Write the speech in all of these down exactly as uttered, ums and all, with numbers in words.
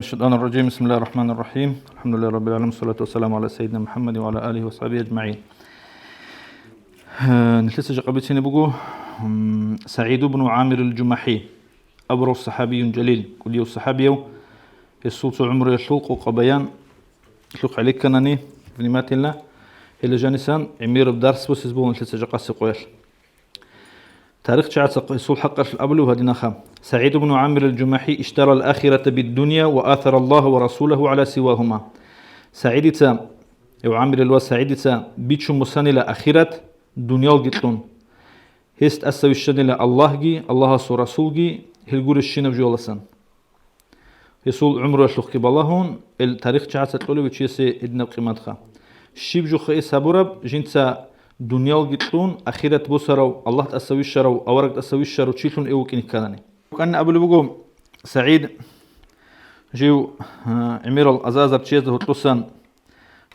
الشيطان الرجيم. بسم الله الرحمن الرحيم. الحمد لله رب العالمين. الصلاة والسلام على سيدنا محمد وعلى آله وصحبه أجمعين. Э, нилъеца жакъа бицине буго, м, СагӀид ибн ГӀамир ал-ЖумахӀи абурав сахабиюн жалил, кӀудияв сахабияв, гьесул цо гӀумруялъул къокъа баян лъухъ гӀенекканани, внимательно, гьеле жанисан гӀемераб дарс босизе буго нилъеца жакъасеб къоялъ. ТарихчагӀаца гьесул хӀакъалъулъ абулеб гьадинаха: «СагӀид ибн ГӀамир ал-ЖумахӀи иштарал ахирата биддуния ва атара Аллагьа ва расулагьу гӀала сивагьума». СагӀидица, гьев ГӀамирил вас СагӀидица бичун босанила ахират дуниялги кьун. Гьес тӀаса вищанила Аллагьги, Аллагьасул Расулги, гьел гуребщинаб жоялдасан. Гьесул гӀумруялъухъги балагьун, ил тарихчагӀаца кьолев чиясе гьединаб къиматха. Щиб жуха эс гьабураб, жинца дуниялги кьун, ахират босарав, Аллагь тӀаса вищарав, авараг тӀаса вищарав чилъун эв вукӀине кканани? БукӀанин абулеб буго, СагӀид жив, а, гӀемерал аза-азар чиясда гьоркьосан,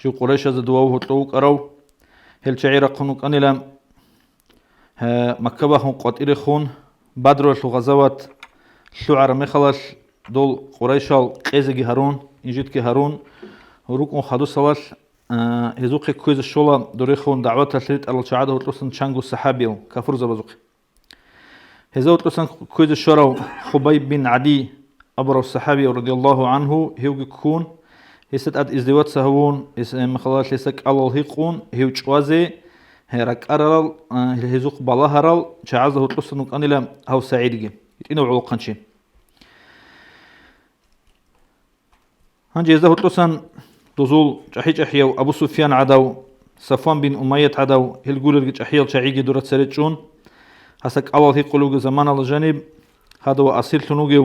жив къурайшазда дував гьоркьов вукӀарав, гьел чагӀи рахъун вукӀанила, Гье, Макка бахун къватӀирехун, Бадруялъул гъазават лъугӀараб мехалалъ, дол къурайшал къезеги гьарун, инжитги гьарун, рукӀун хадусалалъ, а, гьезухъе кквезе щола дорехун дагӀваталъ ритӀарал чагӀада гьоркьосан чанго сахабияв, кафурзабазухъе. Гьезда гьоркьосан кквезе щварав Хубайб бин ГӀади абурав сахабияв, радияллагьу гӀанхӀу, гьевги ккун, гьесда тӀад издеваться гьавун, гьес, э, мехалалъ гьесда кӀалал гьикъун, гьев чӀвазе, гье, ракӀарарал, э, гьезухъ балагьарал чагӀазда гьоркьосан вукӀанила гьав СагӀидги, гьитӀинав гӀолохъанчи. Гьанже гьезда гьоркьосан дозул чӀахӀи-чӀахӀияв Абу Суфьян гӀадав, Сафван бин Умайят гӀадав, гьел гурелги чӀахӀиял чагӀиги дура цере чӀун, гьасда кӀалал гьикъулевги заманала жаниб, гьадав асирлъун вугев,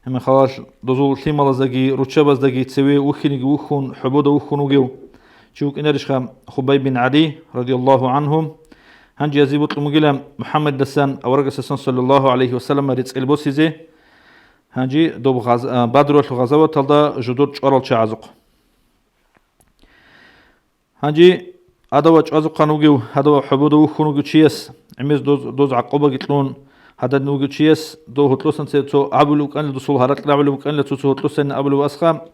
гьебмехалалъ дозул лъималаздаги руччабаздаги цеве вухьинеги вухьун, хӀобода вухьун вугев чи вукӀинарищха Хубайб бин ГӀади, радияллагьу гӀанхӀу? Гьанже гьазие бокьун бугила МухӀаммадидасан, аварагасдасан, саллаллагьу гӀалайгьи вассалам, рецӀел босизе. Гьанже доб гъаз-, а, Бадруялъул гъазаваталда жодор чӀварал чагӀазухъ. Гьанже гьадав чӀвазухъан вугев, гьадав хӀобода вухьун вугев чияс, гӀемер доз, доз гӀакъубаги кьун, гьадин вугев чияс дов гьоркьосан цебе цо абулев вукӀанила, досул гьаракь рагӀулев вукӀанила, цо-цо гьоркьосанин абулев асха,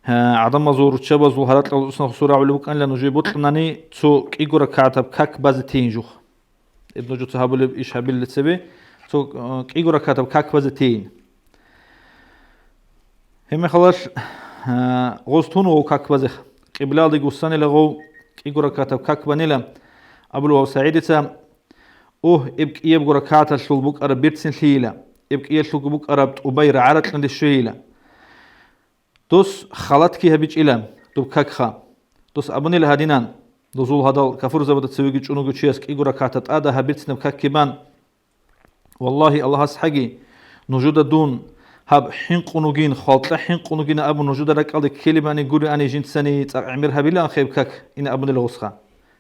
гӀадамазул руччабазул гьаракьал гьоркьосан гъосул рагӀулев вукӀанила, нужее бокьанани цо кӀиго ракагӀатаб как базе тейин жух. Иб нужеца гьабулеб иш гьабилелде цебе, цо, э, кӀиго ракагӀатаб как базе тейин. Гьебмехалалъ, э, гъоз тун вуго как базе, къиблалде гуссанила гъов кӀиго ракагӀатаб как банила, абулев гьав СагӀидица, угь, эб кӀиябго ракагӀаталъул букӀараб берцинлъийила, эб кӀиялъулго букӀараб тӀубай рагӀа-ракьалде щвейила. Дос халатги гьабичӀила доб какха. Дос абунила гьадинан, дозул гьадал кафурзабада цевеги чӀун вугев чияс кӀиго ракагӀатаб тӀада гьаб берцинаб какги бан: «Валлагьи, Аллагьас хӀаги, нужуда дун гьаб хӀинкъун вугин, хвалкьа хӀинкъун вугин абун нужуда ракӀалде ккелебани гуриани жинцани цӀакъ гӀемер гьабилаан хеб как», ин абунила гъосха.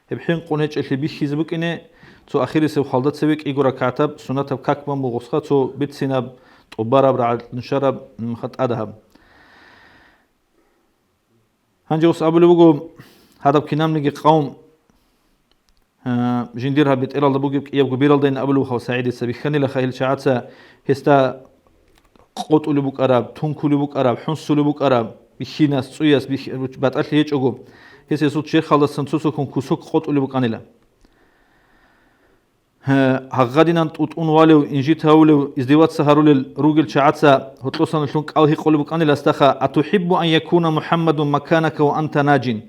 Гьеб хӀинкъун гьечӀелъи бихьизе букӀине, цо ахирисеб хвалда цеве кӀиго ракагӀатаб суннатаб как бан буго гъосха, цо берцинаб, тӀубараб, рагӀа-, нушараб, м, ха-, тӀадагьаб. Гьанже гъос абулеб буго, гьадаб кинабниги къавм, а, жиндир гьаб бетӀералда бугеб кӀиябго бералдайин абулеб буго СагӀидица, бихьанилаха гьел чагӀаца гьесда къотӀулеб букӀараб, тункулеб букӀараб, хӀунсулеб букӀараб, бихьинас, цӀуяс бихь-, батӀалъи гьечӀого, гьес гьесул черхалдасан цо-цоккун кусок къотӀулеб букӀанила. Гье, гьагъадинан тӀутӀун валев, инжит гьавулев, издеваться гьарулел ругел чагӀаца гьоркьосаналъун кӀал гьикъулеб букӀанила гьасдаха: «Атухиббу ан якуна МухӀаммадун маканака ва анта наджин?»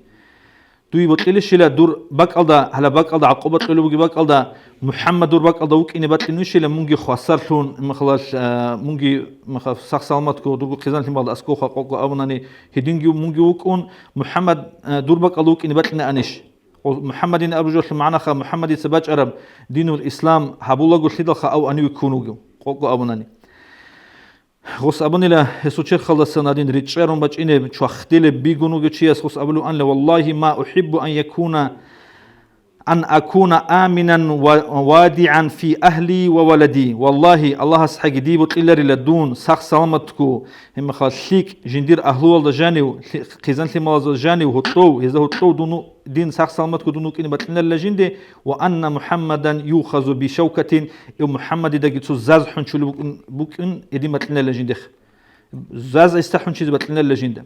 Дуе бокьилищила дур бакӀалда, гьала бакӀалда, гӀакъуба кьолеб бугеб бакӀалда, МухӀаммад дур бакӀалда вукӀине бакьинищила, мунги хвасарлъун, махалал, а, мунги маха-, сах-саламатго дурго хъизан-лъималда аскӀовха къокъго абунани, гьединги мунги вукӀун, МухӀаммад, а, дур бакӀалда вукӀине бакьинаанищ? О, МухӀаммадин абу жоялъул магӀнаха, МухӀаммадица бачӀараб динул ислам гьабулаго лъидалха ав гьаниве ккун вугев, къокъго абунани. Гъос абунила гьесул черхалдасан гьадин ричӀчӀарун бачӀинеб, чвахдилеб бигун вугев чияс гъос абулев анила: «Валлагьи, ма ухӀиббу ан якуна, ан акуна аминан ва вадигӀан фи агьли ва валади». Валлагьи, Аллагьас хӀаги дие бокьиларила дун сах-саламатго, гьебмехалъ лъикӀ жиндир агьлуялда жанив, лъи-, хъизан-лъималазда жанив гьоркьов, гьезда гьоркьов дун дин сах-саламатго дун вукӀине бакьиналила жинде, ва анна МухӀаммадан юхазу бишавкатин, ив МухӀаммадидаги цо заз хӀунчулеб букӀун, букӀун гьедин бакьиналила жиндехъ. Заз гьесда хӀунчизе бокьиналила жинда.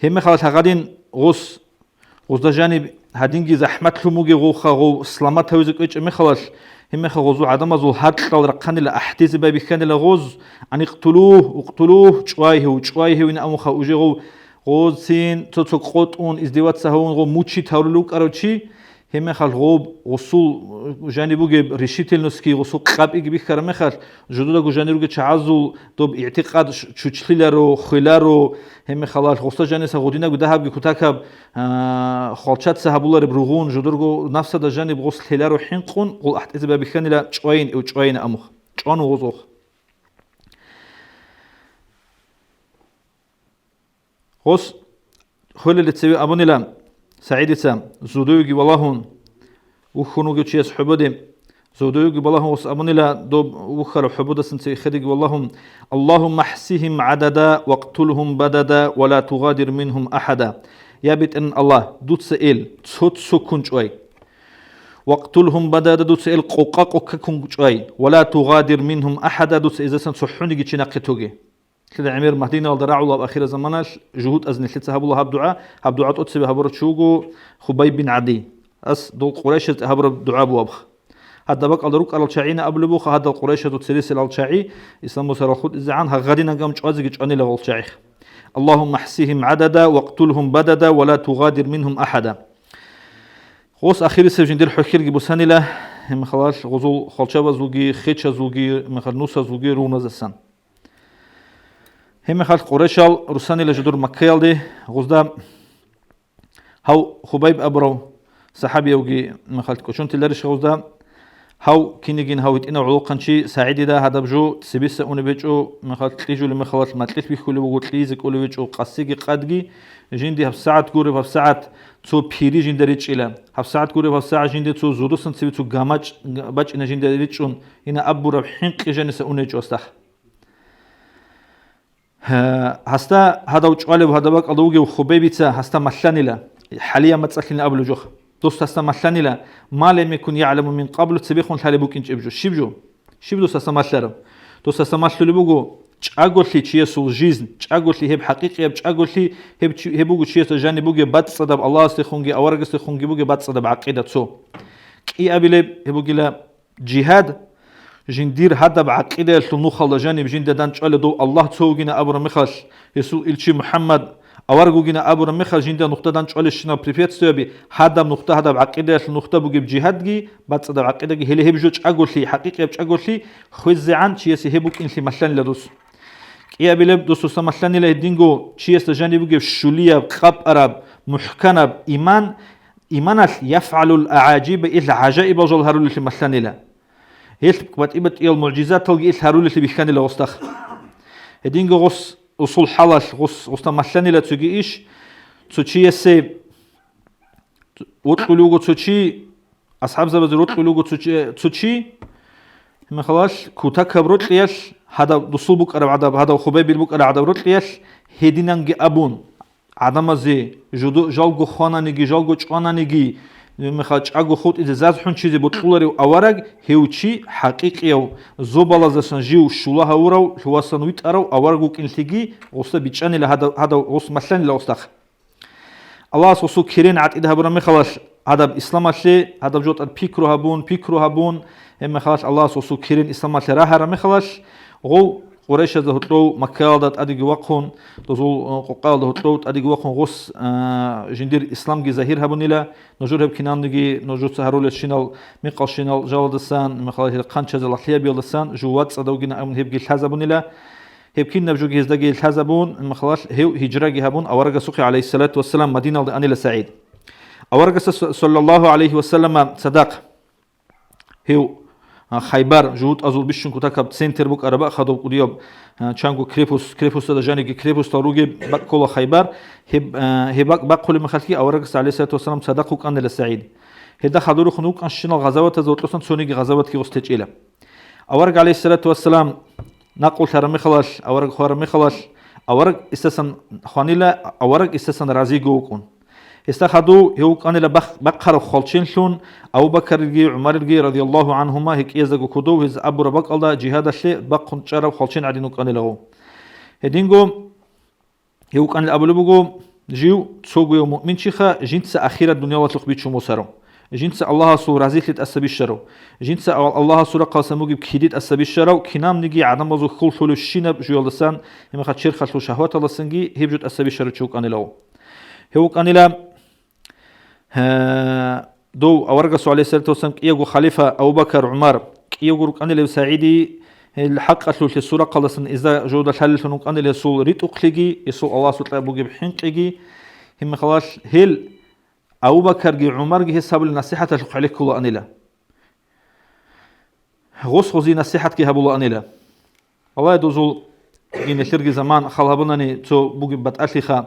Гьеб мехалъ гьагъадин гъос, гъозда жаниб гьадинги захӀматлъун бугеб гъовха, гъов саламат гьавизе кӀвечӀеб мехалъ, гьеб мехалъ гъозул гӀадамазул гьаркьал рахъанила, ахӀдезе байбихьанила гъоз, «Ан икътулугь, укътулугь, чӀвай гьев, чӀвай гьев», ин абунха уже гъов, гъозцин цо-цо къотӀун, издеваться гьавун гъов мучить гьаврулев вукӀарав чи, гьеб мехалъ гъоб гъусул жаниб бугеб решительностьги гъусул къабиги бихьараб мехалъ, жудаго жанир ругел чагӀазул доб игӀтикъад ш-, чучлъиларо, хвеларо, гьеб мехалъ гъусда жаниса гъудинабги дагьабги кутакаб, а, хвалчаца гьабулареб ругъун, жударго нафсада жаниб гъус лъеларо хӀинкъун, гъул ахӀдезе байбихьанила чӀвайин, эв чӀвайин амух, чӀван гъоз ох. Гъос хвелалде цеве абунила СагӀидица, зодовеги валагьун, вухьун вугев чияс хӀубаде, зодовеги балагьун гъос абунила доб вухьараб хӀубадасан цеве хедеги валагьун: «Аллагьумма ахӀсигьим гӀадада, вакътулгьум бадада, ва ла тугъадир мингьум ахӀада». Я БетӀергьан Аллагь, дуца ил цо-цоккун чӀвай. «Вакътулгьум бадада», дуца ил къокъа-къоккаккун чӀвай, «ва ла тугъадир мингьум ахӀада», дуца изасан цохӀониги чи нахъе тоге. Лъида гӀемер Мадиналда рагӀулаб ахирзаманалъ жугьутӀаз нилъеца гьабула гьаб дугӀа, гьаб дугӀа тӀоцебе гьабурав чи вуго Хубайб бин ГӀади. Ас дол Къурайшазда гьабураб дугӀа буабха. Гьадаб бакӀалда рукӀарал чагӀина абулеб буха, гьадал Къурайшазул цереселал чагӀи, ислам босарал хутӀизегӀан, гьагъадинагам чӀвазеги чӀванила гъол чагӀих. «Аллагьумма ахӀсигьим гӀадада, вакътулгьум бадада, ва ла тугъадир мингьум ахӀада». Гъос ахирисеб жиндир хӀухьелги бусанила, гьебмехалъ гъозул хвалчабазулги, хечазулги, мехалъ нусазулги ругьуназасан. Гьебмехалъ Къурайшал русанила жидур Маккаялде гъозда гьав Хубайб абурав сахӀабиявги мехалъ кӀочон тиларищ гъозда? Гьав кинигин гьав гьитӀинав гӀолохъанчи СагӀидида гьадаб жо цебеса унеб гьечӀо, мехалъ кьижулеб мехалъ макьилъ бихьулеб буго, кьизе кӀолев гьечӀо, къасиги къадги жинди гьабсагӀат гуреб гьабсагӀат цо пири жинда речӀчӀила. ГьабсагӀат гуреб гьабсагӀат жинде цо зодасан цеве цо гамачӀ бачӀина жинда речӀчӀун, ина абураб хӀинкъи жаниса унечӀо асдахъ. Гьа, гьасда гьадав чӀвалев гьадаб бакӀалда вугев Хубейбица гьасда малъанила, хӀалия мацӀалъин абулев жо. Дос гьасда малъанила, ма лем якун ягӀламу мин къаблу, цебехун лъалеб букӀинчӀеб жо. Щиб жо? Щиб дос гьасда малъараб? Дос гьасда малъулеб буго, чӀаголъи чиясул жизнь, чӀаголъи гьеб хӀакъикъияб чӀаголъи, гьеб чи-, гьеб буго чиясда жаниб бугеб бацӀцӀадаб Аллагьасдехунги аварагасдехунги бугеб бацӀцӀадаб гӀакъида цо. КӀиабилеб гьеб бугила, жигьад, жиндир гьадаб гӀакъидаялъул нухалда жаниб жинда дандчӀвалев дов Аллагь цо вугина абураб мехалъ, гьесул илчи МухӀаммад авараг вугина абураб мехалъ, жинда нухда дандчӀвалищинал препятствияби, гьадаб нухда, гьадаб гӀакъидаялъул нухда бугеб жигьадги, бацӀцӀадаб гӀакъидаги, гьеле гьеб жо чӀаголъи, хӀакъикъияб чӀаголъи хвезегӀан чиясе гьеб букӀинлъи малъанила дос. КӀиабилеб дос гьасда малъанила гьединго чиясда жаниб бугеб щулияб, къапараб, мухӀканаб иман, иманалъ яфгӀалул агӀажиба, ил гӀажаибал жал гьарулеллъи малъанила. Гьелъ батӀи-батӀиял мугӀжизаталги ил гьарулеллъи бихьанила гъосдахъ. Гьединго гъос усул хӀалалъ гъос, гъосда малъанила цоги иш, цо чиясе вокьулев вуго цо чи, асхӀабзабазе рокьулев вуго цо чи, цо чи, гьебмехалъ кутакаб рокьиялъ гьадав дусул букӀараб гӀадаб, гьадав Хубайбил букӀараб гӀадаб рокьиялъ гьединанги абун, гӀадамазе жуду-, жалго хвананиги, жалго чӀвананиги, гьебмехалъ чӀаго хутӀизе заз хӀунчизе бокьуларев авараг, гьев чи хӀакъикъияв зобалаздасан жив щула гьавурав, лъувасан витӀарав авараг вукӀинлъиги гъосда бичӀчӀанила гьадав, гьадав гъос малъанила гъосдахъ. Аллагьас гъосул керен гӀатӀид гьабураб мехалъ, гьадаб исламалъе, гьадаб жо тӀад пикру гьабун, пикру гьабун, гьебмехалъ Аллагьас гъосул керен исламалъе рагьараб мехалъ, гъов Къурайшазда гьоркьов Маккаялда тӀадеги вахъун, дозул, э, къокъаялда гьоркьов тӀадеги вахъун гъос, э, жиндир исламги загьир гьабунила, нужер гьеб киналниги, нужеца гьарулелщинал, мекъалщинал жалаздасан, мехалъ гьел хъанчазе лагълъиябиялдасан жув вацӀцӀадавгина абун гьебги лъазабунила. Гьеб кинаб жоги гьездаги лъазабун, махалал гьев гьижраги гьабун, аварагасухъе, гӀалайхиссалату вассалам, Мадиналда анила СагӀид. Аварагаса, саллаллагьу гӀалайхи вассалама, цадахъ гьев, а, Хайбар, жугьутӀазул бищун кутакаб центр букӀараб бакӀ, хадуб кӀудияб, а, чанго крепость, крепостьда жаниги крепостьал ругеб бакӀ ккола Хайбар. Гьеб, а, гьеб бакӀ бахъулеб мехалъги аварагас, гӀалайхиссалату вассалам, цадахъ вукӀанила СагӀид. Гьелда хадур рухун вукӀанщинал гъазаватазда гьоркьосан цониги гъазаватги гъос течӀила. Авараг, гӀалайхиссалату вассалам, накъулъараб мехалал, авараг хвараб мехалал, авараг гьесдасан хванила, авараг гьесдасан разиго вукӀун. Гьесда хадув гьев вукӀанила бах-, бахъараб хвалченлъун, Абу Бакарилги ГӀумарилги, радияллагьу гӀанхума, гьей кӀияздаго кодов гьез абураб бакӀалда жигьадалъе бахъун чӀараб хвалчен гӀадин вукӀанила гъов. Гьединго гьев вукӀанил абулеб буго, жив цогояв муъминчиха жинца ахират дуниялалъухъ бичун босаро, жинца Аллагьасул разилъи тӀаса бищаро, жинца Аллагьасул рахъалъан бугеб киди тӀаса бищарав, кинабниги гӀадамазул хьул лъолебщинаб жуялдасан, гьебмехалъ черхалъул шагьваталдасанги гьеб жо тӀаса бищарав чи вукӀанилав. Гьев вукӀанила, гье, дов аварагасул, гӀалайгьиссалату вассалам, кӀиявго халифа Абу-Бакар, ГӀумар, кӀиявго рукӀанилев СагӀиди, гьел хӀакъалъулъе сурахъалдасан иза жолда лъалеллъун вукӀанила гьесул ритӀухълъиги, гьесул Аллагьасукьа бугеб хӀинкъиги, гьебмехалъ гьел Абу-Бакарги ГӀумарги гьес гьабулеб насихӀаталъухъ гӀенеккулаанила. Гъос-гъози насихӀатги гьабулаанила. Аллагь дозул нилъерги заман хал гьабунани цо бугеб батӀалъиха,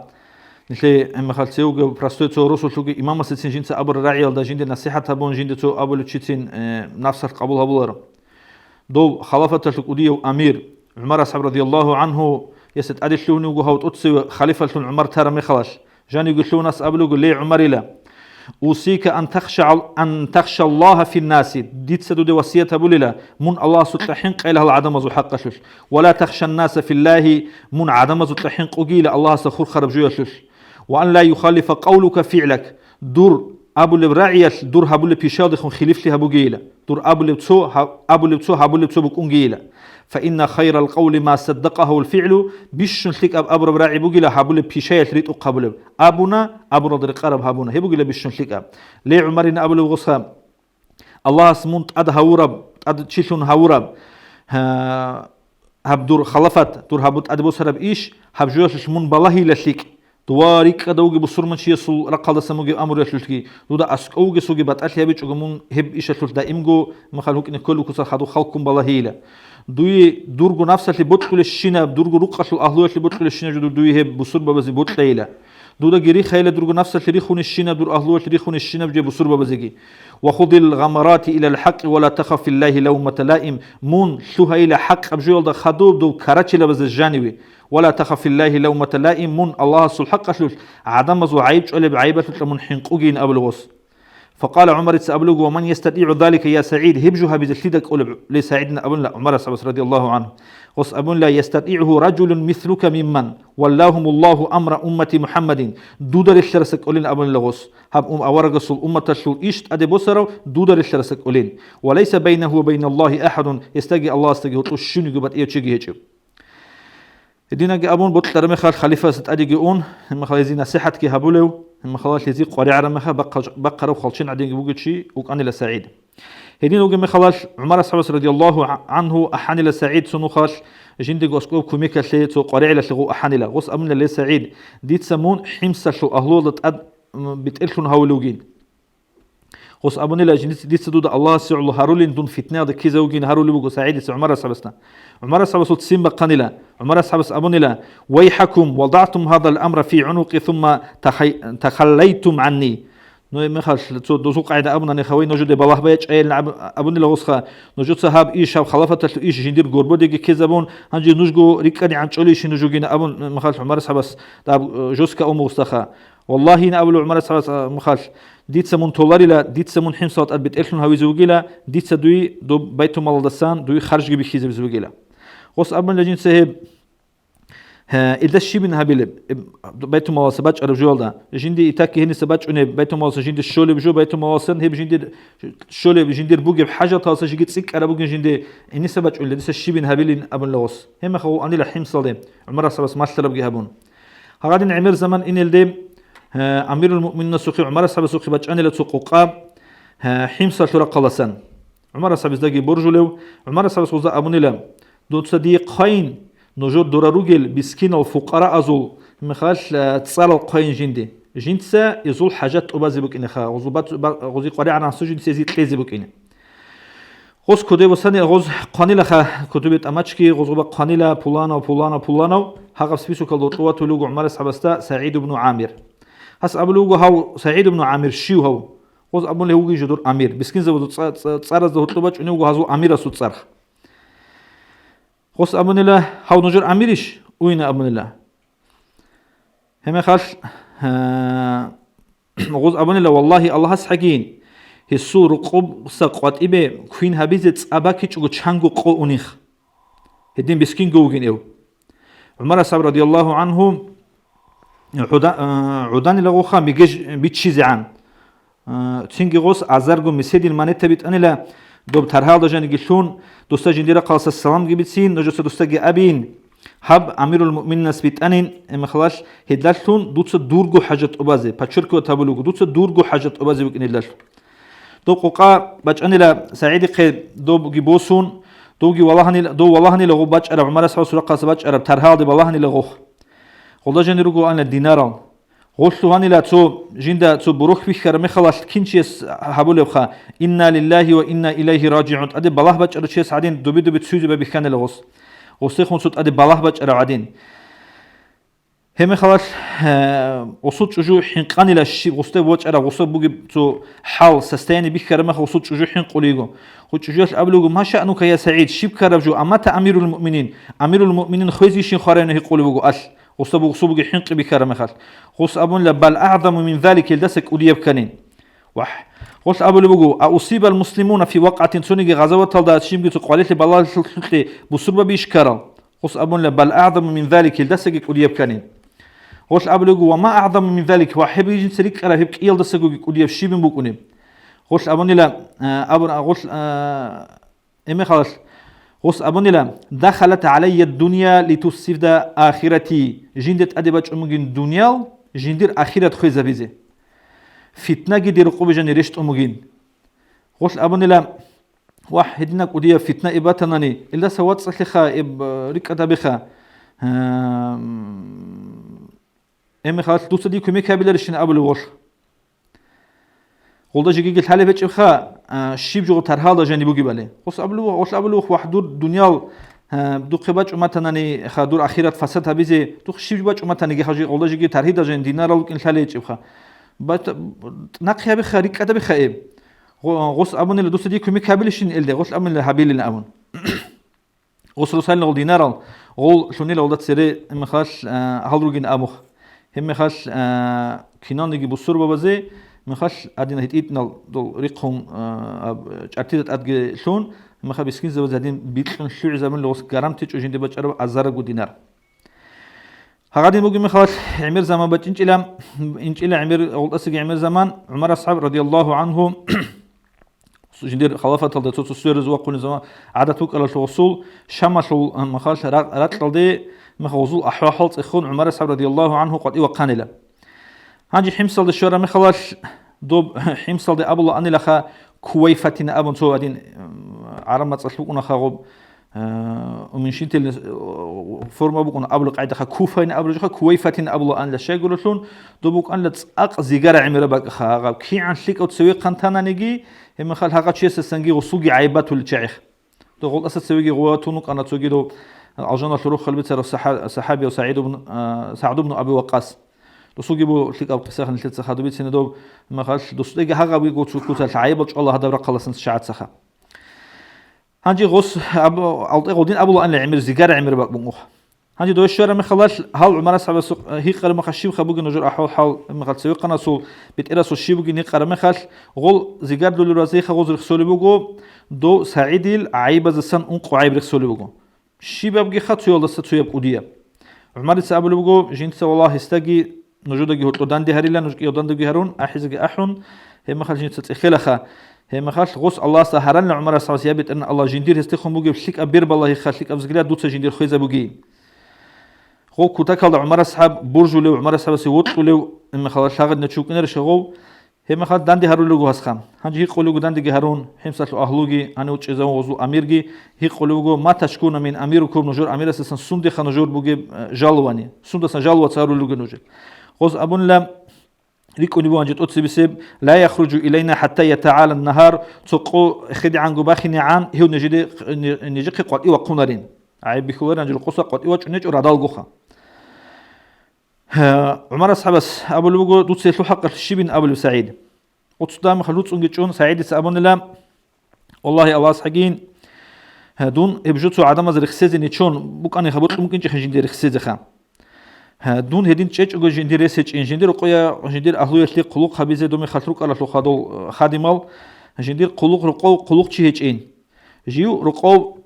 нилъе гьебмехалъ цевугев простой цо росулъуги имамасецин жинца абураб рагӀиялда жинде насихӀат гьабун, жинде цо абулев чицин, э, напсалъ къабул гьабуларо. Дов халафаталъул кӀудияв амир ГӀумар асхӀаб радияллагьу гӀанху, яса тӀаде лъугьунев вуго гьав тӀоцеве халифалъун ГӀумар тараб мехалъ, жанивги лъугьунас абулего: «Ле, ГӀумарила, усика ан тахша ал-, ан тахша Аллагьа финнаси, дица дуде васият гьабулила, мун Аллагьасукьа хӀинкъайила гьал гӀадамазул хӀакъалъулъ, ва ла тахша аннаса филлагьи, мун гӀадамазукьа хӀинкъугийила Аллагьасда хурхараб жоялъулъ, ва ан ла юхалифа къавлука фигӀлак, дур абулеб рагӀиялъ дур гьабулеб пишаялдехун хилифлъи гьабугейила, дур абулеб цо, гьаб-, абулеб цо, гьабулеб цо букӀунгейила. Фа инна хайрал къавли ма саддакъагьул фигӀлу, бищун лъикӀаб абураб рагӀи бугила гьабулеб пишаялъ ритӀухъ гьабулеб. Абуна, абуралда рекъараб гьабуна, гьеб бугила бищун лъикӀаб. Ле, ГӀумарина абулеб гъосха, Аллагьас мун тӀад гьавураб, тӀад чилъун гьавураб, гьа, гьаб дур халафат, дур гьабу тӀаде босараб иш, гьаб жоялъулъ мун балагьила лъикӀ. Дова рикӀкӀадавги бусурманчиясул рахъалдасан бугеб амруялъулъги, дуда аскӀов вугесулги батӀалъи гьабичӀого мун гьеб ишалъулъ даимго махал гьукӀине кколев куцал хадув халккун балагьейила. Дуе дурго напсалъе бокьулебщинаб, дурго рукъалъул агьлуялъе бокьулебщинаб жо дур дуе гьеб бусурбабазе бокьайила. Дудаги рихайила дурго напсалъе рихунищинаб, дур агьлуялъе рихунищинаб же бусурбабазеги. «Ва худил гъамарати илал хӀакъи ва ла тахаф филлагьи лавмата лаим», мун лъугьайила хӀакъаб жоялда хадуб дов карачилабазе жаниве, «ва ла тахаф филлагьи лавмата лаим», мун Аллагьасул хӀакъалъулъ гӀадамазул гӀайиб чӀвалеб гӀайибалъукьа мун хӀинкъугейин абулев гъос. Факъала ГӀумарица абулего: «Ва ман ястатӀигӀу залика, я СагӀид, гьеб жо гьабизе лъида кӀолеб, ле СагӀидина?» абунила ГӀумар асхӀабас радияллагьу гӀанху. Гъос абунила: «ЯстатӀигӀугьу ражулун мислука мимман валлагьумуллагьу амра уммати МухӀаммадин». Дуда релълъараса кӀолин абунила гъос. Гьаб ум аварагасул умматалъул иш тӀаде босарав дуда релълъараса кӀолин. «Ва лайса байнагьу ва байналлагьи ахӀадун», гьесдаги Аллагьасдаги гьоркьов щуниги батӀияв чиги гьечӀев. Гьединаги абун, бокьараб мехалъ халифасе тӀадеги ун, гьебмехалъ гьезие насихӀатги гьабулев, гьебмехалъ гьезие къваригӀараб мехалъ бахъа-, бахъарав хвалчен гӀадинги бугев чи вукӀанила СагӀид. Гьедин вугеб мехалъ ГӀумар асхӀабас радияллагьу гӀанху ахӀанила СагӀид цо нухалъ жиндего аскӀоб кумекалъе цо къваригӀелалъе гъов ахӀанила. Гъос абунила: «Ле СагӀид, дица мун ХӀимсалъул агьлуялда тӀад, м, бетӀерлъун гьавулев вугин». Гъос абунила: «Жиндица, дица дуда Аллагьасе гӀоло гьарулин, дун фитнаялда ккезавугин», гьарулеб буго СагӀидица ГӀумар асхӀабасда. ГӀумар асхӀабас гьуццин бахъанила. ГӀумар асхӀабас абунила: «Вайхакум, вадагӀтум гьадал амра фи гӀунукъи сумма тахай-, тахаллайтум гӀанни». Ну, гьебмехалъ цо дозул къагӀида абунани, хавай нужеде балагь бай чӀайилан аб-, абунила гъосха, нужеца гьаб иш, гьаб халафаталъул иш жиндир горбодеги ккезабун, гьанже нужго рикӀкӀадегӀан чӀолейищин нужогин абун, мехалъ ГӀумар асхӀабас даб, э, жестко абун бугъустаха. Валлагьи, ин абулев ГӀумар асхӀабас, а, мехалъ, дица мун толарила, дица мун ХӀимсал тӀад бетӀерлъун гьавизе вугила, дица дуе доб байтулмалалдасан дуе харжги бихьизабизе вугила. Гъос абунила жинца гьеб, гье, илда щибин гьабилеб, э, байтулмалалдаса бачӀараб жоялда, жинди итакки гьениса бачӀунеб, байтулмалалдаса жинди щолеб жо, байтулмалалдасан гьеб жиндир щолеб, жиндир бугеб хӀажаталдаса жиги цӀикӀкӀараб бугин жинди гьениса бачӀунила, дица щибин гьабилин абунила гъос. Гьебмехалъ гъов анила ХӀимсалде ГӀумар асхӀабас малъарабги гьабун. Гьагъадин гӀемер заман инелде, э, амирул муъмининасухъе ГӀумар асхӀабасухъе бачӀанила цо къокъа, э, ХӀимсалъул рахъалдасан. ГӀумар асхӀабиздаги боржулев, ГӀумар асхӀабас гъоза абунила: «Дуца дие хъвайин, нужер дора ругел мискинал фукъараазул мехалъ, э, цӀарал хъвайин жинде. Жинца изул хӀажат тӀубазе букӀинеха, гъозу бац-, ба-, гъози къваригӀаран сужинца изе кьезе букӀине». Гъос кодобе босани, гъоз хъванилаха, кодобе тӀамачги, гъозгъуба хъванила, пуланав, пуланав, пуланав, гьагъаб списокалда гьоркьов ватулев вуго ГӀумар асхӀабасда СагӀид ибну ГӀамир. Гьас абулев вуго гьав СагӀид ибну ГӀамир щив гьав? Гъоз абулев вугин жо дур амир, мискинзабазул цӀа-, цӀа-, цӀаразда гьоркьоб бачӀунев вуго гьазул амирасул цӀарх. Гъос абунила, гьав нужер амирищ? Уйна абунила. Гьебмехалъ, э, гъоз абунила, валлагьи, Аллагьас хӀагийин, гьесул рукъобса къватӀибе квин гьабизе цӀа бакичӀого чанго къо унихъ. Гьедин мискинго вугин эв. ГӀумар асхӀаб радияллагьу гӀанхӀу гӀуда-, э, гӀуданилагъуха мегеж биччизегӀан. Э, цинги гъос азарго меседил монета битӀанила доб таргьалда жаниги лъун, досда жиндир рахъаласа саламги бицин, нужеца досдаги абиин. Гьаб амирул муъмининас битӀанин, эмхалалъ гьелдалъун дуца дурго хӀажат тӀубазе, подчеркивать гьабулеб буго, дуца дурго хӀажат тӀубазе букӀин гьелдалъун. Доб къокъа бачӀанила СагӀидихъе добги босун, довги валагьанила, дов валагьанила гъоб бачӀараб, ГӀумар асхӀабас рахъалъа бачӀараб, таргьалде балагьанила гъох. Гъолда жанир руго ана динарал. Гъолъу гьанила цо, жинда цо борохь бихьараб мехалалъ кинчияс гьабулебха, «Инна лиллагьи ва инна илайгьи ражигӀун», тӀаде балагь бачӀарав чияс гӀадин, доби-доби цуйзе байбихьанила гъос. Гъосдехун цо тӀаде балагь бачӀарав гӀадин. Гьебмехалалъ, э, гъосул чӀужу хӀинкъанила щиб гъосда вачӀараб, гъосда бугеб цо хӀал, состояние бихьараб мехалъ гъосул чӀужу хӀинкъулего. Гъо чӀужуялъ абулего, «Ма шаънука, я СагӀид, щиб ккараб жо, амма та амирул муъминин, амирул муъминин хвезейищин хварайна?» гьикъулеб буго алъ. Гъосда бугосул бугеб хӀинкъи бихьараб мехалъ. Гъос абунила, «Бал агӀзаму мин залик», гьелдаса кӀудияб кканин. Вагь. Гъолъ абулеб буго, «А усибал муслимуна фи вакъатин», цониги гъазаваталда щибги цо къвалилъи балагьлъулъе бусурбаби иш ккарал? Гъос абунила, «Бал агӀзаму мин залик», гьелдасаги кӀудияб кканин. Гъолъ абулеб буго, «Ва ма агӀзаму мин залик», ва гьеб жинца рикӀкӀараб гьеб кӀиялдасагоги кӀудияб щибин букӀунеб? Гъолъ абунила, а, абун, а, гъолъ, а, Эмехалалъ гъос абунила, «Дахалат гӀалайя дунъя литуфсида ахирати», жинде тӀаде бачӀун бугин дуниял, жиндир ахират хвезабизе. Фитнаги дир рукъубе жани рещтӀун бугин. Гъолъ абунила, «Вагь, гьедина кӀудияб фитна эб батанани, илдаса вацӀцӀалъиха, эб, э, рикӀкӀад гьабиха». Гьам, Эмехалалъ дуца дие кумек гьабиларищин абулев гъолъ. Гъолда жегиги лъалеб гьечӀебха, а, щиб жо таргьалда жаниб бугебали. Гъос абулев, гъолъ абулев, вагь, дур дуниял, а, духъе бачӀун батанани ха, дур ахират фасад гьабизе, духъ щиб бачӀун батаниги ха, гъолда жеги таргьидал жан динарал вукӀин лъалеб гьечӀебха. Бат-, нахъе гьабиха, рикӀкӀад гьабиха эб. Гъо-, гъос абунила, дуца дие кумек гьабилищин элде, гъолъ абунила гьабилин абун. Гъос росалин гъол динарал, гъол лъунила гъолда цере, гьебмехалъ, а, гьал ругин абухъ. Гьебмехалъ, а, киналниги бусурбабазе, гьебмехалъ гьадин гьитӀинал дол рихъун, а, аб-, чӀартида тӀадги лъун, гьебмехалъ мискинзабазе гьадин бикьун лъугӀизабунила гъос гарамти чӀужинде бачӀараб азарагу динар. Гьагъадин бугеб мехалъ гӀемер заман бачӀинчӀила, инчӀила гӀемер, гъолтӀасаги гӀемер заман, ГӀумар асхӀаб радияллагьу гӀанхӀу, Жиндир халафаталда цо-цо свераз вахъунеб заман гӀадат букӀаралъул гъосул, Шамалъул, а, махалъ ра-, ракьалде, махалъ гъозул ахӀвал-хӀал цӀехун ГӀумар асхӀаб радияллагьу гӀанхӀу къватӀив вахъанила. Гьанже ХӀимсалде щвараб мехалъ, доб ХӀимсалде абулаанилаха Кувайфатин абун цо гьадин, м, гӀараб мацӀалъ букӀунаха гъоб, а, уменьшительный, э, форма букӀун абулеб къайдаха, Куфайн абулеб жоха, Кувайфатин абулаанила щайгурелъул, доб букӀанила цӀакъ зигара гӀемераб бакӀаха гьагъаб. КигӀан лъикӀав цевехъан тананиги, Гьебмехалъ гьагъав чиясдасанги гъосулги гӀайиб батулел чагӀи. Дов гъолтӀаса цевеги гъуватун вукӀана цоги дов алжаналъур рохел бицарав сахӀа-, сахӀабияв СагӀид ибн, а, СагӀд ибн Аби Вакъас. Досулги бу лъикӀаб къисаха нилъеца хадуб бицине дов, гьебмехалъ досдеги гьагъабги гъов цо куцалъ гӀайибал чӀвала гьадаб рахъалдасан шагӀатсаха. Гьанже гъос аб-, алтӀе гъодин абулаанила гӀемер зигара гӀемер бакӀ букӀунгъухъ. Гьанже дов щвараб мехалъ, гьал ГӀумар асхӀабасухъ гьикъараб мехалъ щибха бугеб нужер ахӀвал-хӀал, гьебмехалъ цевехъанасул бетӀерасул щиб бугин гьикъараб мехалъ, гъол зигар долел разиха гъоз рехсолеб буго, дов СагӀидил гӀайибаздасан ункъо гӀайиб рехсолеб буго. Щибабгиха цоялдаса цояб кӀудияб. ГӀумарица абулеб буго, жинца валлагь гьесдаги нужедаги гьоркьо данде гьарила, нуж кӀияв дандеги гьарун, ахӀизеги ахӀун, гьебмехалъ жинца цӀехелаха. Гьебмехалъ гъос Аллагьасда гьаранила ГӀумар асхӀабас, я БетӀергьан Аллагь, жиндир гьесдехун бугеб лъикӀаб бер балагьиха, лъикӀаб взгляд дуца жиндир хвезабугейин. Гъов кутакалда ГӀумар асхӀаб буржулев, ГӀумар асхӀабасе вокьулев, гьебмехалъ лагъадина чи вукӀинарищ гъов? Гьебмехалъ данде гьарулел руго гьасха. Гьанже гьикъулего дандеги гьарун, ХӀимсалъул агьлуги, гьанив чӀезавун гъозул амирги, гьикъулев вуго, «Ма ташкуна мин амирикум», нужер амирасдасан сундеха нужер бугеб, э, жалование? Сундасан жаловаться гьарулел ругел нужер? Гъоз абунила, рикӀкӀунеб буган жо тӀоцебесеб, «Ла яхруджу илайна хӀатта ятагӀала нагьар», цо къо хедегӀанго бахинегӀан, гьев нижеде-, нижехъе къватӀив вахъунарин. ГӀайиб бихьуларин, гьанже рокъоса къватӀив вачӀунечӀо радалгоха. Гьа, ГӀумар асхӀабас абулеб буго, дуца гьелъул хӀакъалъулъ щибин абулеб, СагӀид? Оцу дамахъ луцӀунги чӀун, СагӀидица абунила, валлагьи, Аллагьас гьагийин, гьа, дун гьеб жо цо гӀадамаз рехсезе нечон букӀаниха, бокьун букӀинчӀехъин жиндир рехсезеха. Гьа, дун гьедин чӀечӀого жиндир рес гьечӀин, жиндир рокъоя, жиндир агьлуялъе хъулухъ гьабизе доб мехалъ рукӀаралъул хадув, хадимал, жиндир хъулухъ рокъов хъулухъчи гьечӀин. Жив рокъов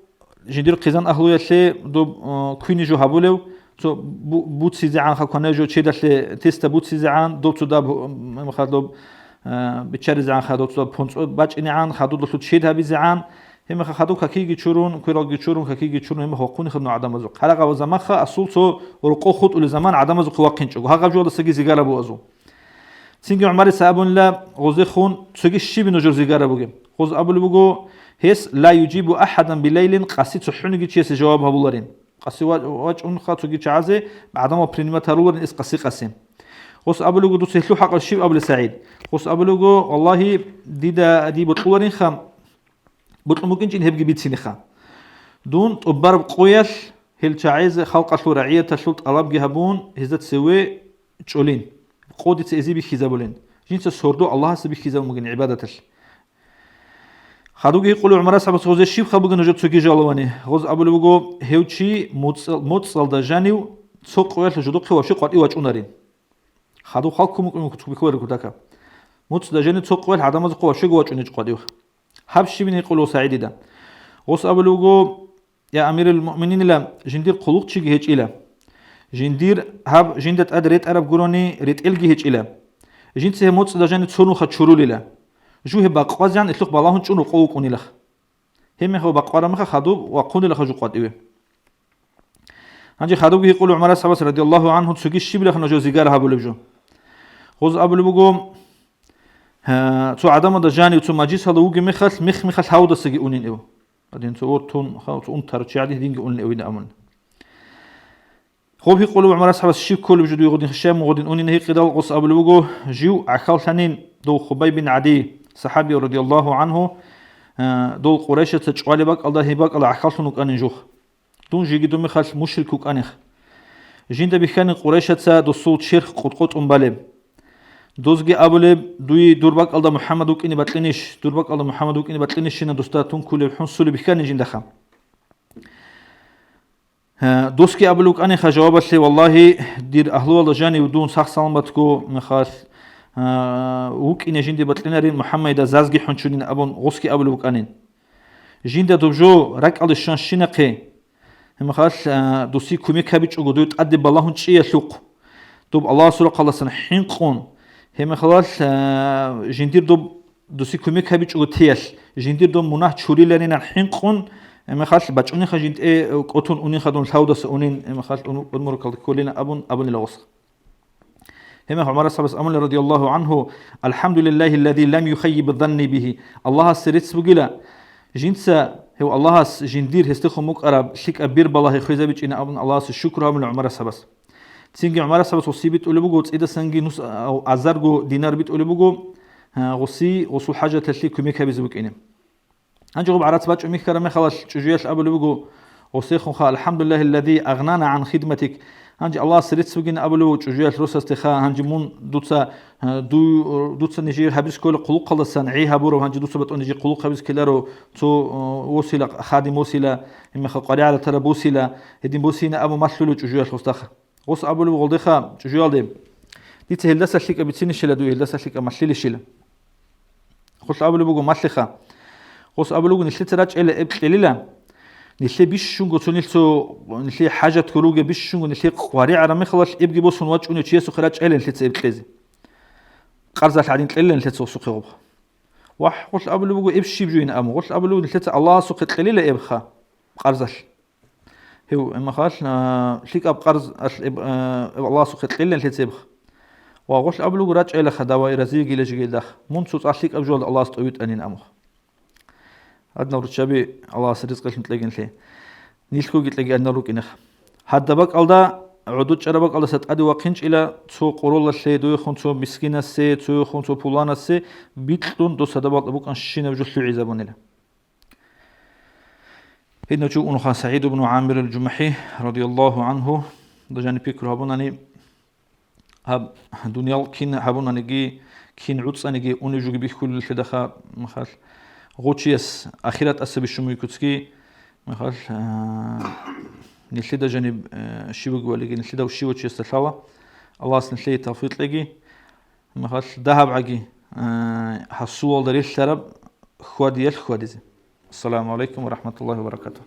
жиндир хъизан агьлуялъе доб, э, квине жо гьабулев, цо бу-, буцизегӀан хадуб кванай жо чедалъе теста буцизегӀан, доб цо даб, м, хадуб, э, биччаризегӀан хадуб цо даб понцӀо бачӀинегӀан, хадуб долъул чед гьабизегӀан, гьебмехалъ хадуб какиги чурун, квералги чурун, какиги чурун, гьебмехалъ вахъуни хадуб гӀадамазухъ. Гьарагъаб заманха асул цо рокъов хутӀулел заман гӀадамазухъе вахъинчӀого, гьагъаб жоялдасаги зигара буазул. Цинги ГӀумарица абунила гъозехун цоги щибин нужер зигара бугеб. Гъоз абулеб буго, гьес: «Ла южибу ахадан билайлин», къаси цохӀониги чиясе жаваб гьабуларин. Къаси ва-, вачӀунха цоги чагӀазе гӀадамал принимать гьаруларин эс къаси-къаси. Гъос абулего, дуца гьелъул хӀакъалъ щиб абулеб, СагӀид? Гъос абулего, валлагьи, дида дие бокьуларинха, бокьун букӀинчӀин гьебги бициниха. Дун тӀубараб къоялъ гьел чагӀазе халкъалъул рагӀияталъул тӀалабги гьабун, гьезда цеве чӀолин, къо дица эзе бихьизабулин, жинца сордо Аллагьасе бихьизабун бугин гӀибадаталъ. Хадуги гьикъулев ГӀумар асхӀабас гъозе щибха бугин нужер цоги жалавани? Гъоз абулеб буго, гьев чи моцӀ-, моцӀалда жанив цо къоялъ жудухъе ваше къватӀив вачӀунарин. Хадуб халккун букӀун куцӀ бихьуларел кутака. МоцӀалда жанив цо къоялъ гӀадамазухъе вашего вачӀунечӀо къватӀив. Гьаб щибин гьикъулев СагӀидида? Гъос абулеб буго, я амирал муъмининила, жиндир хъулухъчиги гьечӀила. Жиндир гьаб жинда тӀад ретӀараб гурони ретӀелги гьечӀила. Жинца гьеб моцӀалда жанив цо нуха чурулила. Жу гьеб бакъвазегӀан илъухъ балагьун чӀун рукъов вукӀунилаха. Гьебмехалъ бакъвараб мехалъ хадуб вахъунилаха жу къватӀиве. Гьанже хадубги гьикъулев ГӀумар асхӀабас радияллагьу гӀанхӀу цоги щибилаха нужер зигара гьабулеб жо. Гъоз абулеб буго, гьа, цо гӀадамалда жанив цо мажлисалда вугеб мехалъ, мех-мехалъ гьавудасаги унин эв. Гьадин цо вортун, ха-, цо унтарав чи гӀадин гьединги унин эвин абун. Гъоб гьикъулев ГӀумар асхӀабас щиб кколеб жо дуе гъодин хишаямун гъодин унин гьикъидал, гъос абулеб буго, жив гӀахьаллъанин дов Хубай бин ГӀади, сахӀаби радияллагьу гӀанхӀу, э, дол Къурайшаца чӀвалеб бакӀалда гьеб бакӀалда гӀахьаллъун вукӀанин жух. Дун жеги дун мехалъ мушрик вукӀанех. Жинда бихьанин Къурайшаца досул черх къотӀ-къотӀун балеб. Дозги абулеб, дуе дур бакӀалда МухӀаммад вукӀине бакьинищ, дур бакӀалда МухӀаммад вукӀине бакьинищина досда тункулеб хӀунсулеб бихьанин жиндаха. Гьа, досги абулев вукӀаниха жавабалъе, валлагьи, дир агьлуялда жанив дун сах-саламатго мехалъ, а, вукӀине жинде бакьинарин, МухӀаммадида зазги хӀунчунин абун гъосги абулев вукӀанин. Жинда доб жо ракӀалде щван щинахъе, гьебмехалъ, а, досие кумек гьабичӀого дой тӀаде балагьун чӀиялъухъ, доб Аллагьасул рахъалдасан хӀинкъун, гьебмехалъ, а, жиндир доб досие кумек гьабичӀого теялъ, жиндир доб мунагь чуриларинан хӀинкъун, гьебмехалъ бачӀуниха жинтӀе кӀотун унинха дун лъавдаса унин, гьебмехалъ ун-, унмуркалда кколина абун, абунила гъос. Гьебмехалъ ГӀумар асхӀабас абуна радияллагьу гӀанхӀу: «АлхӀамдулиллагьи ллази лам юхаййиб занни бигьи». Аллагьасе рецц бугила, жинца гьев Аллагьас жиндир гьесдехун букӀараб лъикӀаб бер балагьи хвезабичӀина абун Аллагьасе шукру гьабуна ГӀумар асхӀабас. Цинги ГӀумар асхӀабас гъосие битӀулеб буго, цӀидасанги нус-, а-, азарго динар битӀулеб буго, а, гъосие, гъосул хӀажаталъе кумек гьабизе букӀине. Гьанже гъоб гӀарац бачӀун бихьараб мехалъ чӀужуялъ абулеб буго, гъосдехунха: «АлхӀамдулиллагьи ллази агънана гӀан хидматик». Гьанже Аллагьасе рецц бугин абулеб буго чӀужуялъ росасдеха, гьанже мун дуца, а, ду-, дуца нижее гьабиз ккола хъулухъалдасан гӀи гьабураб, гьанже дуца батӀун нижее хъулухъ гьабиз ккеларо цо, а, восила, хадим восила, гьебмехалъ къваригӀел ратараб босила, гьедин босина абун малъулев чӀужуялъ гъосдаха. Гъос абулеб гъолдеха чӀужуялде: «Дица гьелдаса лъикӀаб бицинищила дуе, гьелдаса лъикӀаб малъилищила?» Гъолъ абулеб буго: «Малъиха». Гъос абулеб буго: «Нилъеца рачӀейила эб кьелила. Нилъе бищунго цо нилъ цо, нилъее хӀажат гьуруге бищунго нилъее къваригӀараб мехалъ эбги босун вачӀунев чиясухъе рачӀейила нилъеца эб кьезе. Къарзалъ гӀадин кьелила нилъеца гъосухъе гъоб». Вагь, гъолъ абулеб буго: «Эб щиб жойин?» Амма гъолъ абулеб буго: «Нилъеца Аллагьасухъе кьелила эбха къарзалъ». Гьев, гьебмехалъ, а, лъикӀаб къарз алъ-, эб-, а, эб Аллагьасухъе кьелин лъецебха. Ва гъолъ абулего рачӀайилаха давай разиягила жигелдах. Мун цо цӀакъ лъикӀаб жоялда Аллагьас тӀовитӀанин амух. Гьадинал руччаби Аллагьас ризкъилъун кьегинлъи. Нилъгоги кьеги гьадинал рукӀинех. Гьадаб бакӀалда, гӀодов чӀараб бакӀалдаса тӀаде вахъинчӀила, цо къоролалъе, доехун цо мискинасе, цоехун цо пуланасе бикьун, дос гьадаб бакӀалда букӀанщинаб жо лъугӀизабунила. Гьединав чи вукӀунха СагӀид ибн ГӀамир ал-ЖумахӀи, радияллагьу гӀанху, дажани пикру гьабунани, гьаб дуниял кин гьабунаниги, кин гӀуцӀаниги унев жоги бихьулеллъидаха махалъ, гъов чияс ахиратаса бищун бугеб куцги, махалъ, а, нилъеда жаниб, а, щиб бугебали, нилъеда щивав чиясда лъала, Аллагьас нилъее тавфикъ кьеги, махалъ дагьабгӀаги, а, гьасулалда релълъараб хьвадиялъ хьвадизе. Ассаламу гӀалайкум ва рахӀматуллагьи ва баракатугь.